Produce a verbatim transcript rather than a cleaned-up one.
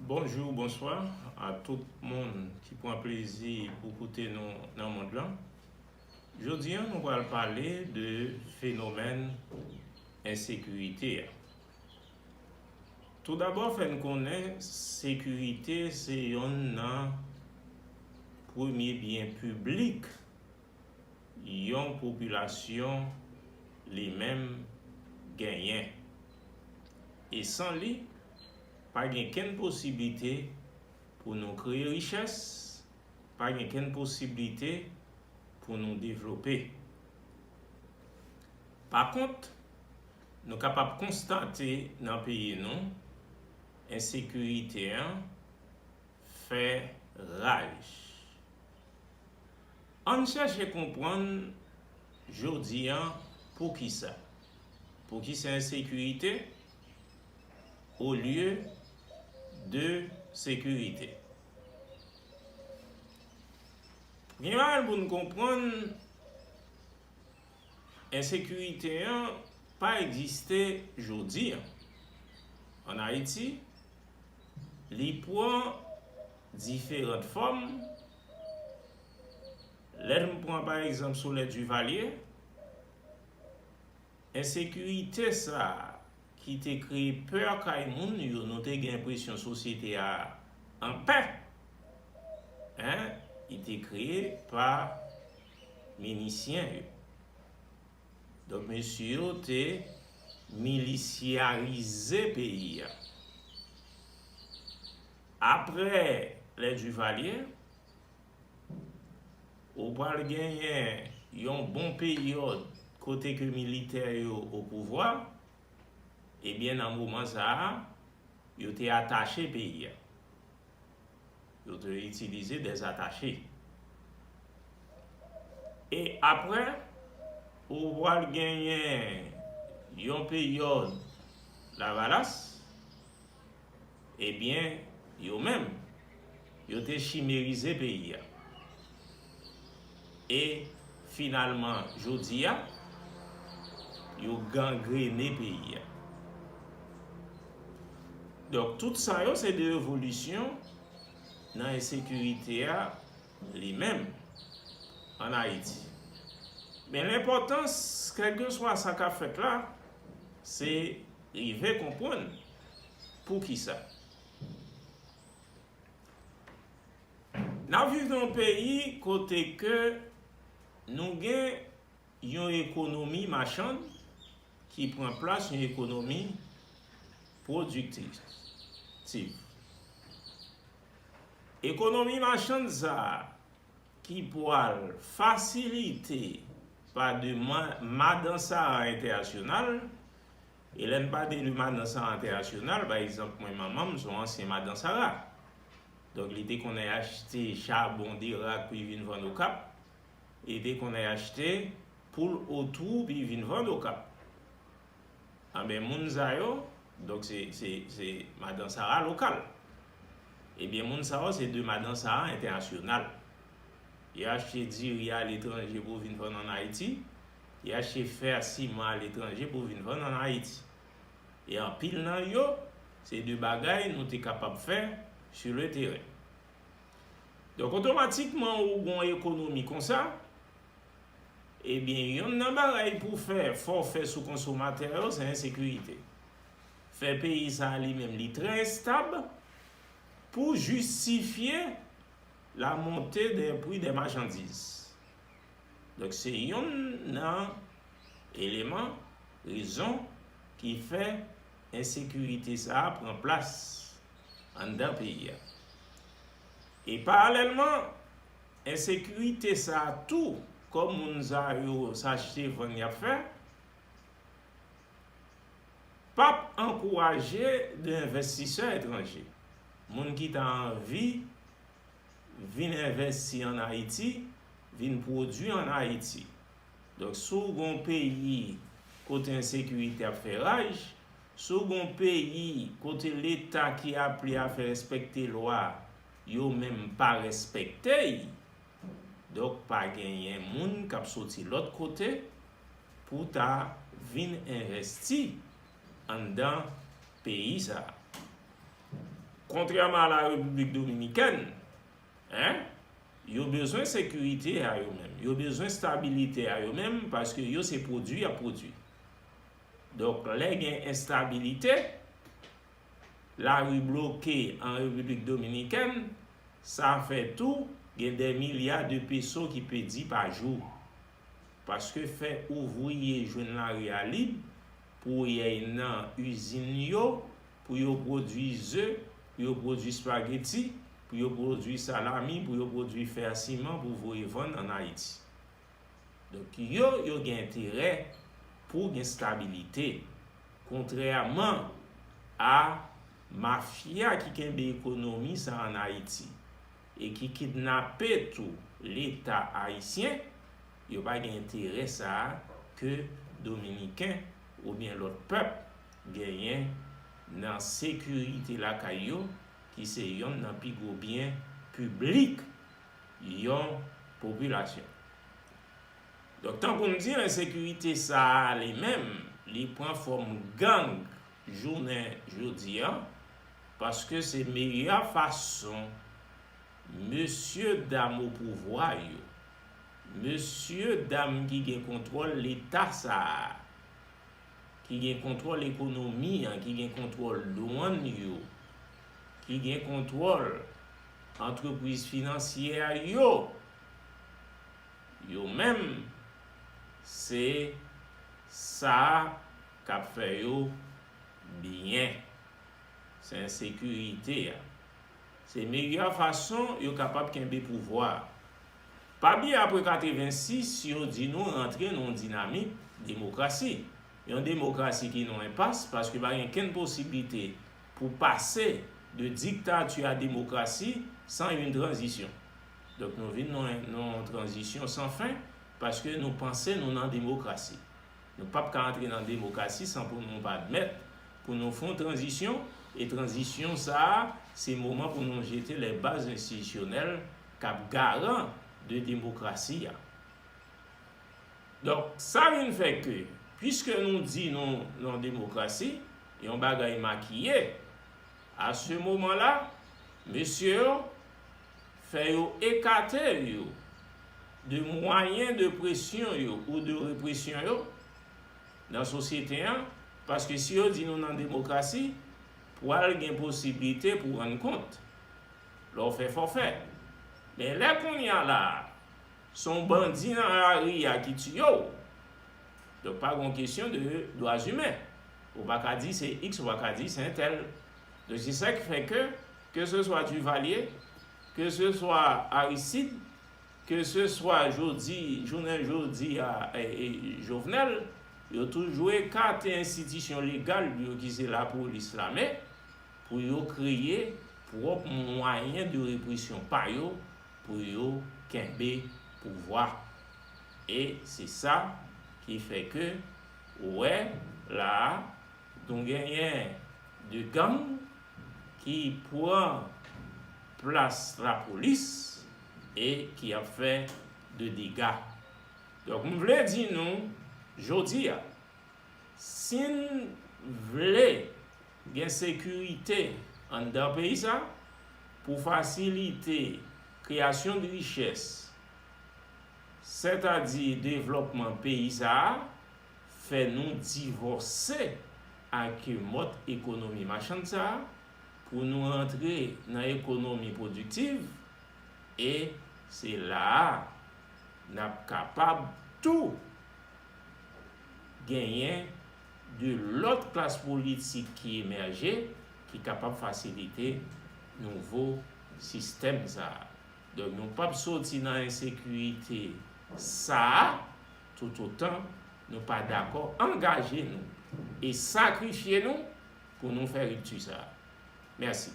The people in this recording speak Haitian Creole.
Bonjou, bonswa a tout moun ki pran plezi pou koute nou nan mond lan. Jodi a, nou pral pale de fenomèn ensekirite a. Toudabò, fè n konnen sekirite se yonn nan premye byen piblik yon popilasyon li menm genyen. E san li, pa gen kenn posiblite pou nou kreye richès, pa gen kenn posiblite pou nou devlope. Pa kont, nou kapab konstate nan peyi nou, ensekirite an fè raj. Ann chèche konprann jodi a poukisa. Poukisa ensekirite olye de sekirite. Gen bagay pou n konprann, ensekirite an pa egziste jodi a. Ann Ayiti, li pran diferan fòm. Lè n pran pa egzanp sou lè Duvalier, ensekirite sa a ki te kreye pè kay moun yo, nou te gen enpresyon sosyete a an pè, en, li te kreye pa milisyen yo. Donk, mesye yo te milisyarize peyi a. Apre lè Duvalier, ou pral genyen yon bon peryòd kote ke militè yo o pouvwa, ebyen, nan moman sa a, yo te atache peyi a. Yo te itilize dèzatache. E apre, ou pral genyen yon peryòd Lavalas, ebyen, yo menm, yo te chimerize peyi a. E finalman, jodi a, yo gangrene peyi a. Donk, tout sa yo se de revolisyon nan ensekirite a li menm ann Ayiti. Men lenpòtans, kèlkeswa sa k ap fèt la, se rive konprann poukisa. N ap viv nan yon peyi kote ke nou gen yon ekonomi machann ki pran plas yon ekonomi pwodiktiv. Ekonomi machann sa a ki pral fasilite pa de ma-, madan Sara entènasyonal, e lè n pale de madan Sara entènasyonal, pa egzanp, mwen, manman m se yon ansyen madan Sara. Donk, li te konn al achte chabon Derak pou l vin vann Okap. Li te konn al achte poul otwou pou l vin vann Okap. Anben, moun sa yo, donk, se, se, se madan Sara lokal. Ebyen, moun sa yo, se de madan Sara entènasyonal. Yo achte diri aletranje pou vin vann ann Ayiti. Yo achte fè, siman aletranje pou vin vann ann Ayiti. E anpil nan yo, se de bagay nou te kapab fè sur le terrain. Donk, otomatikman, ou gen yon ekonomi konsa, ebyen, yonn nan bagay pou fè fòfè sou konsomatè yo, se ensekirite. Fè peyi sa a li menm, li trè enstab pou jistifye la montée des prix des marchandises. Donk, se yonn nan eleman, rezon ki fè ensekirite sa a pran plas anndan peyi a. E paralèlman, ensekirite sa a tou, kòm moun sa yo, se achte vann y ap fè, p ap ankouraje de envestisè etranje. Moun ki ta anvi vin envèsti ann Ayiti, vin pwodui ann Ayiti. Donk, si w gen yon peyi kote ensekirite ap fè raj, si w gen yon peyi kote Leta ki aple a fè respekte lwa, yo menm pa respekte l, donk pa genyen moun k ap soti lòt kote pou ta vin envèsti anndan peyi sa a. Kontrèman a la Repiblik Dominikèn, en, yo bezwen sekirite a yo menm. Yo bezwen stabilite a yo menm paske yo se pwodui y ap pwodui. Donk, lè gen enstabilite, lari bloke an Repiblik Dominikèn, sa fè tou gen dè milya de peso ki pèdi pa jou. Paske fè ouvriye jwenn lari a lib pou y al nan izin yo, pou yo pwodui ze, pou yo pwodui espageti, pou yo pwodui salami, pou yo pwodui fè a siman pou voye vann ann Ayiti. Donk, yo, yo gen enterè pou gen stabilite, kontrèman a mafya ki kenbe ekonomi sa ann Ayiti e ki kidnape tou Leta ayisyen, yo pa gen enterè sa a ke Dominiken oubyen lòt pèp genyen nan sekirite lakay yo, ki se yonn nan pi gwo byen piblik yon popilasyon. Donk, tankou m di, ensekirite sa a li menm, li pran fòm gang jounen jodi a, paske se meyè fason mesye dam opouvwa yo, mesye dam ki gen kontwòl Leta sa a, ki gen kontwòl ekonomi an, ki gen kontwòl dwàn yo, ki gen kontwòl antrepriz finansyè yo, yo menm, se sa k ap fè yo byen. Se ensekirite a. Se meyè fason yo kapab kenbe pouvwa a. Pa bliye, apre katrevensis, yo di nou rantre nan yon dinamik demokrasi. Yon demokrasi ki nan enpas, paske pa gen kenn posiblite pou pase de diktati a demokrasi san yon tranzisyon. Donk, nou vin nan, nan yon tranzisyon san fen, paske nou panse nou nan demokrasi. Nou p ap ka antre nan demokrasi san pou nou pa admèt pou nou fè yon tranzisyon, e tranzisyon sa a, se moman pou nou jete lè baz enstitisyonèl k ap garan de demokrasi a. Donk, sa vin fè ke, piske nou di nou nan demokrasi, yon bagay makiye, a se moman la, mesye yo fè yo ekate yo de mwayen de presyon yo ou de represyon yo nan sosyete an, paske si yo di nou nan demokrasi, pral gen posiblite pou rann kont lè w fè fòfè. Men lè kounye a la a, se yon bandi nan lari a ki tiye w, donk pa gen kesyon de dwa imen. Ou pa ka di se X, ou pa ka di se entèl. Donk se sa ki fè ke, ke se swa Duvalier, ke se swa Aristide, ke se swa jodi, jounen jodi a, e, e, Jovenel, yo toujou ekate enstitisyon legal yo ki se lapolis, lame, pou yo kreye pwòp mwayen de represyon pa yo, pou yo kenbe pouvwa. E se sa ki fè ke ou wè la a, nou genyen de gang ki pran plas lapolis e ki ap fè de dega. Donk, m vle di nou, jodi a, si n vle gen sekirite anndan peyi sa, pou fasilite kreyasyon de richès, sètadi devlòpman peyi sa a, fè nou divòse ak mòd ekonomi machann sa a, pou nou rantre nan ekonomi pwodiktiv, e se la a n ap kapab tou genyen de lòt klas politik ki emèje, ki kapab fasilite nouvo sistèm sa a. Donk, nou p ap soti nan ensekirite sa a toutotan nou pa dakò angaje nou e sakrifye nou pou nou fè ripti sa a. Mèsi.